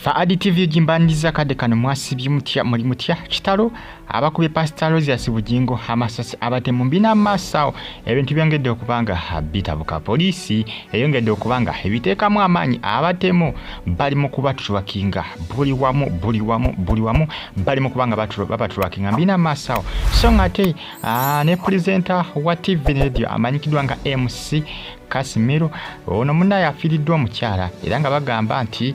Faadi TV gimbaniriza kadde kano. Mwasibye mutya? Muli mutya? Kitalo, abakubye Pasita Rosius Bugingo amasasi abatemu. Mbina maaso awo ebintu byongedde okuba nga bitabuka. Poliisi eyongedde okuba nga ebiteekamu amaanyi. Abatemu bali mu kubatulakinga buli wamu, buli wamu, buli wamu bali mu kuba nga babatulakinga. Mbina maaso awo. So nga ate ne pulezenta wa TV radio amanyikiddwa nga MC Casimiro, ono munnaye afiiriddwa omukyala, era nga bagamba nti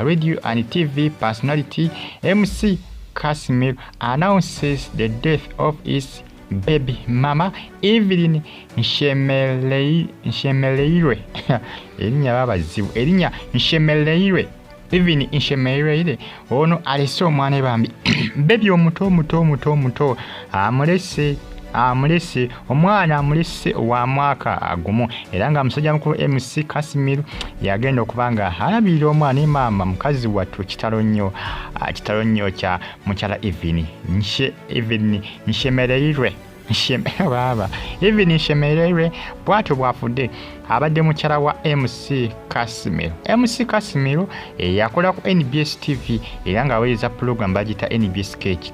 radio and TV personality MC Casimiro announces the death of his baby mama Evelyn Nshemeleirwe. Erinnya babazibu, erinnya Nshemeleirwe, Evelyn Nshemeleirwe. Ono alese omwana bambi, baby omuto, omuto, omuto, omuto. Amulese omwana, amulese wa mwaka gumu, era nga musajja mukulu MC Casimir yagenda okuba nga alabirira omwana ne maama. Mukazi wattu, kitalo nnyo, kitalo nnyo kya mukyala Evelyn Nshe Evelyn Nshemereirwe, baaba Evelyn Nshemereirwe bw'atyo bw'afudde. Abadde mukyala wa MC Casimir. MC Casimir yakola ku NBS TV era ng'aweereza program bagiyita NBS Catch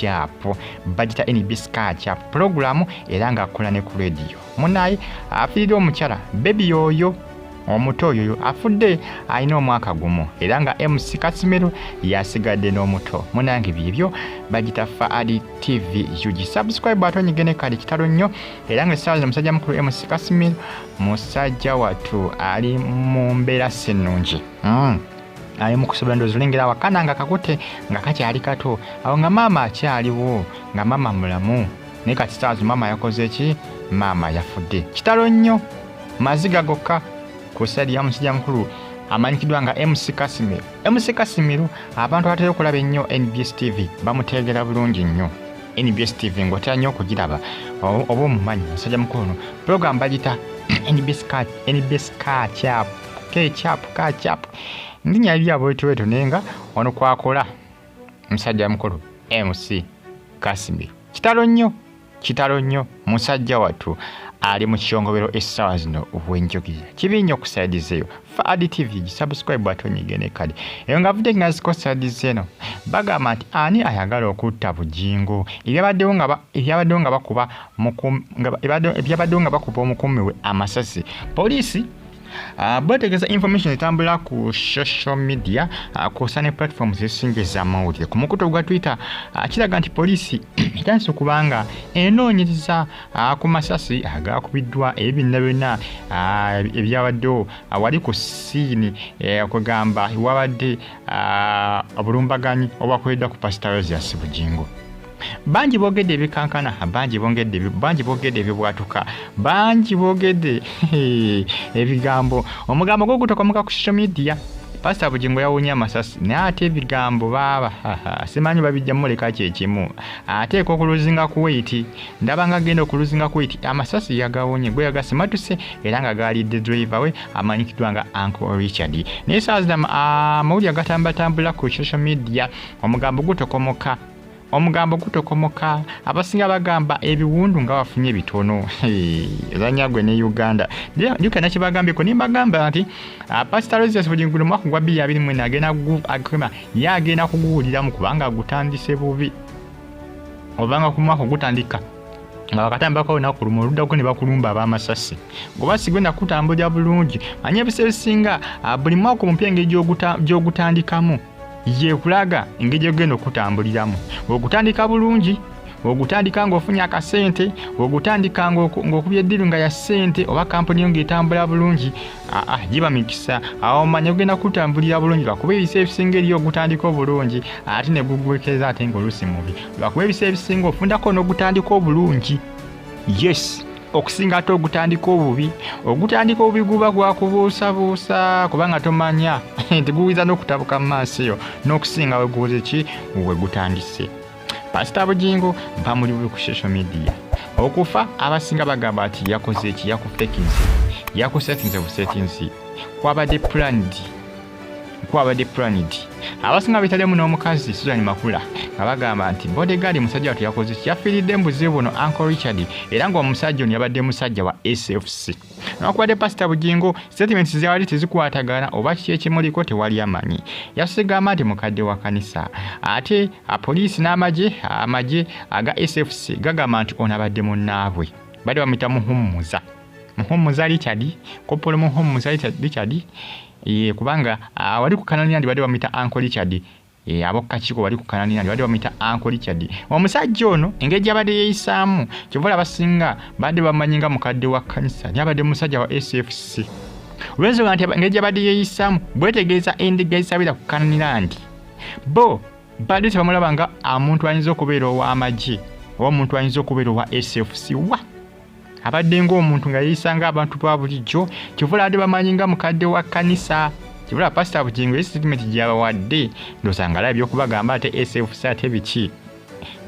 Up, bagita NBS Catch Up program, era ng'akola ne ku radio. Munaye afiiridde omukyala, baby yoyo omuto oyoyo afudde alina omwaka gumu, era nga MC Casimiro yasigadde n'omuto. Munange, byebyo. Bagita Faadi TV UG. Subscribe ate onyigene kale. Kitalo nnyo, era nga essaawa zino musajja mukulu MC Casimiro, musajja wattu, ali mu mbeera si nnungi. Ali mu kusobola ndowooza olengera awakana nga kakute nga kakyali kato awo, nga maama akyaliwo, nga maama mulamu, naye kati saawa zino maama yakoze ki? Maama yafudde. Kitalo nnyo, maziga gokka ku side ya musajja mukulu amanyikiddwa nga MC Casimiro. MC Casimiro, abantu abatera okulaba ennyo NBS TV bamuteegera bulungi nnyo. NBS TV ng'otera nnyo okugiraba oba omumanyi musajja mukulu ono. Program bagita NBS NBS Catch Up, Catch Up, Catch Up, linnya liri abwetweto, naye nga ono kwakola musajja mukulu MC Casimiro. Kitalo nnyo, kitalo nnyo. Musajja wattu ali mu kiyongobero essaawa zino wenjogera. Kibi nnyo ku side zeeyo. Faadi TV, gisubscribe ate onyigene kale. Eyo nga avudde ngaziko side zeno, bagamba nti ani ayagala okutta Bugingo? Ebyabaddewo nga bakuba omukuumi we amasasi. Poliisi bwetegeeza information etambula ku social media, kwosa ne platforms ezisinga ez'amawulire ku mukutu gwa Twitter, kiraga nti poliisi etandise okuba nga enoonyereza ku masasi agakubiddwa, ebyo byonna byonna ebyabaddewo wali ku scene, kwegamba wabadde obulumbaganyi obwakoleddwa ku Pastor Rosius Bugingo. Bangi boogedde ebikankana, bangi boogedde ebibwatuka, bangi boogedde ebigambo. Omugambo gwogutokomoka ku social media: Pasita Bugingo yawonye amasasi, naye ate ebigambo baaba simanyi babijja muleka kyekimu. Ateeka okulosinga ku weight, ndaba nga agenda okulosinga ku weight. Amasasi yagawonye gwe yagasimatuse, era nga galidde driver we amanyikiddwa nga Uncle Richard. Naye saa zino amawulire agatambatambula ku social media, omugambo gutokomoka, omugambo gutokomoka. Abasinga bagamba ebiwundu nga bafunye bitono. Ezanyagwe ne Uganda juka nakibagambyeko nimbagamba nti Pastor Rosius Bugingo guno mwaka gwa 2024 agenda agema ye agenda kuguwuliramu, kubanga agutandise bubi. Obanga ku mwaka ogutandika nga bakatambako olunaku lumu, oluddako ne bakulumba ab'amasasi, goba sigenda kutambulira bulungi. Manyi ebiseera ebisinga buli mwaka omupya engeri gy'ogutandikamu yekulaga engeri gyogenda okutambuliramu. Ogutandika bulungi, ogutandika ng'ofunye akasente, ogutandika ng'okubya eddiru nga ya ssente, oba kampuni yo ng'etambula bulungi, aa giba mikisa. Awo omanya ogenda kutambulira bulungi, lwakuba ebiseera ebisinga eriyo ogutandika obulungi ate ne gugwekeza, ate ng'oluusi mubi, lwakuba ebiseera ebisinga ofundako n'ogutandika obulungi, yes, okusinga ate ogutandika obubi. Ogutandika obubi guba gwakubuusabuusa, kubanga tomanya nti guyinza n'okutabuka mu maaso eyo n'okusinga weguwoze ki we gutandise. Pasita Bugingo bamuli bubi ku social media. Okufa, abasinga bagamba nti yakoze eki? Yakufekinze, yakusetinze busetinzi, kwabadde planned. Kwabadde planned. Abasinga betaddemu n'omukazi Susan Makula nga bagamba nti bodyguard musajja wattu yakoze ki, yafiiridde mu buzibu buno Uncle Richard, era ng'omusajja ono yabadde musajja wa SFC. Newankubadde Pasita Bugingo statements zewali tezikwatagana oba kiki ekimuliko tewali amanyi. Yasigamba nti mukadde wa kanisa, ate poliisi n'amagye amagye aga SFC gagamba nti ono abadde munnaabwe, badde bamuyita Muhummuza, Muhummuza Richard, Kopolo Muhummuza Richard. Kubanga wali ku Kanani ndi badde bamuyita Uncle Richard. Ab'okukakiiko wali ku Kanani ndi badde bamuyita Uncle Richard. Omusajja ono engeri gy'abadde yeeyisaamu, kyova abasinga badde bamanyi nga mukadde wa kkanisa, naye abadde musajja wa SFC, olw'ensonga nti engeri gy'abadde yeeyisaamu bwetegereza endiga ezisabira ku Kananirandi, bo badde tebamulaba nga omuntu ayinza okubeera ow'amagye oba omuntu ayinza okubeera owa SFC. Wa abadde ng'omuntu nga yeeyisa ng'abantu ba bulijjo, kyova olabadde bamanyi nga mukadde wa kkanisa. Kyova Pasita Bugingo ye statement gyabawadde, ndowooza nga alaba ebyokubagamba ate SFC ate biki,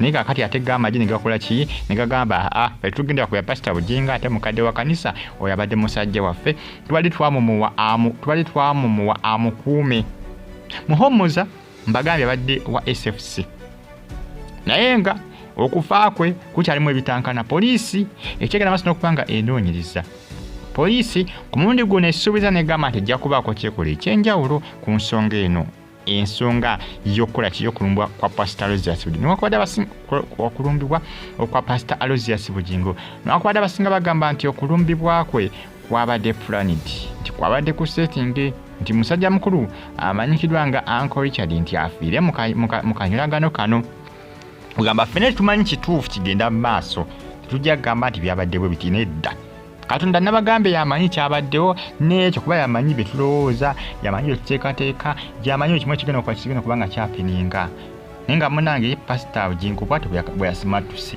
naye kakati ate ga amagye ne gakola ki, ne gagamba aa ffe tugenda ku ya Pasita Bugingo, ate mukadde wa kanisa oyo abadde musajja waffe, tubadde twamumuwa amukuume. Muhummuza mbagambye abadde wa SFC, naye nga okufa kwe kukyalimu ebitankana. Poliisi ekyegenda maaso n'okuba nga enoonyereza. Poliisi ku mulundi guno esuubiza negamba nti ejja kubaako kyekola ekyenjawulo ku nsonga eno, ensonga y'okukola ki, y'okulumbwa kwa Pasita Aloysius Bugingo. Newankubadde abasinga okulumbibwa okwa Pasita Aloysius Bugingo, newankubadde abasinga bagamba nti okulumbibwa kwe kwabadde planned, nti kwabadde ku setting, nti musajja mukulu amanyikiddwa nga Uncle Richard nti afiire mu kanyolagano kano. Kugamba ffena tetumanyi kituufu kigenda mu maaso, tetujja kugamba nti byabadde bwe biti, nedda. Katonda nabagambe yamanyi kyabaddewo n'ekyo, kuba yamanyi bye tulowooza, yamanyi bye tuteekateeka, yamanyi ekimu ekigenda okuba kigenda okuba nga kyapininga. Naye nga munange Pasita Bugingo bwatyo bwe yasimattuse.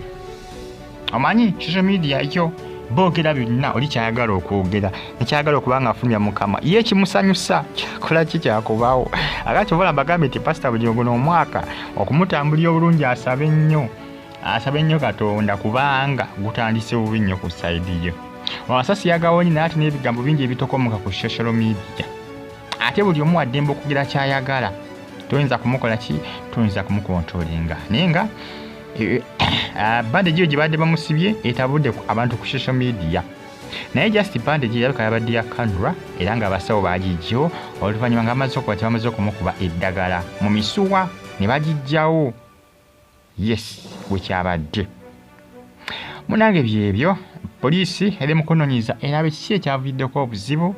Omanyi social media yo boogera byonna, oli kyayagala okwogera nekyayagala okuba nga afulumya Mukama, ye ekimusanyusa kyakola ki kyakubaawo. Ate kyobola mbagambye nti Pasita Bugingo guno omwaka okumutambulira obulungi asabe nnyo, asabe nnyo Katonda, kubanga gutandise bubi nnyo ku side ye. Amasasi yagawonye, naye ate n'ebigambo bingi ebitokomoka ku social media, ate buli omu waddembe okugira kyayagala, toyinza kumukola ki, toyinza kumukontrolinga. Naye nga bandage eyo gye badde bamusibye etabudde abantu ku social media, naye just bandage erabika yabadde ya cannula, era nga abasawo bagijjawo oluvannyuma nga bamaze okuba tebamaze okumukuba eddagala mu misuwa ne bagijjawo. Yes, bwekyabadde munange byebyo. Poliisi eri mu kunoonyereza erabe kiki ekyavuddeko obuzibu,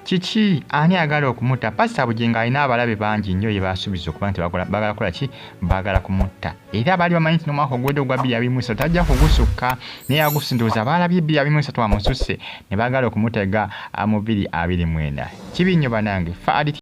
kiki, ani ayagala okumutta. Pasita Bugingo alina abalabe bangi nnyo ye basuubiza okuba nti baagala kukola ki, baagala kumutta, era baali bamanyi nti n'omwaka oguwedde ogwa 2023 tajja kugusukka, naye agusi ndowooza baalabye 2023 amususse ne baagala okumutega mu 2024. Kibi nnyo banange. Fa.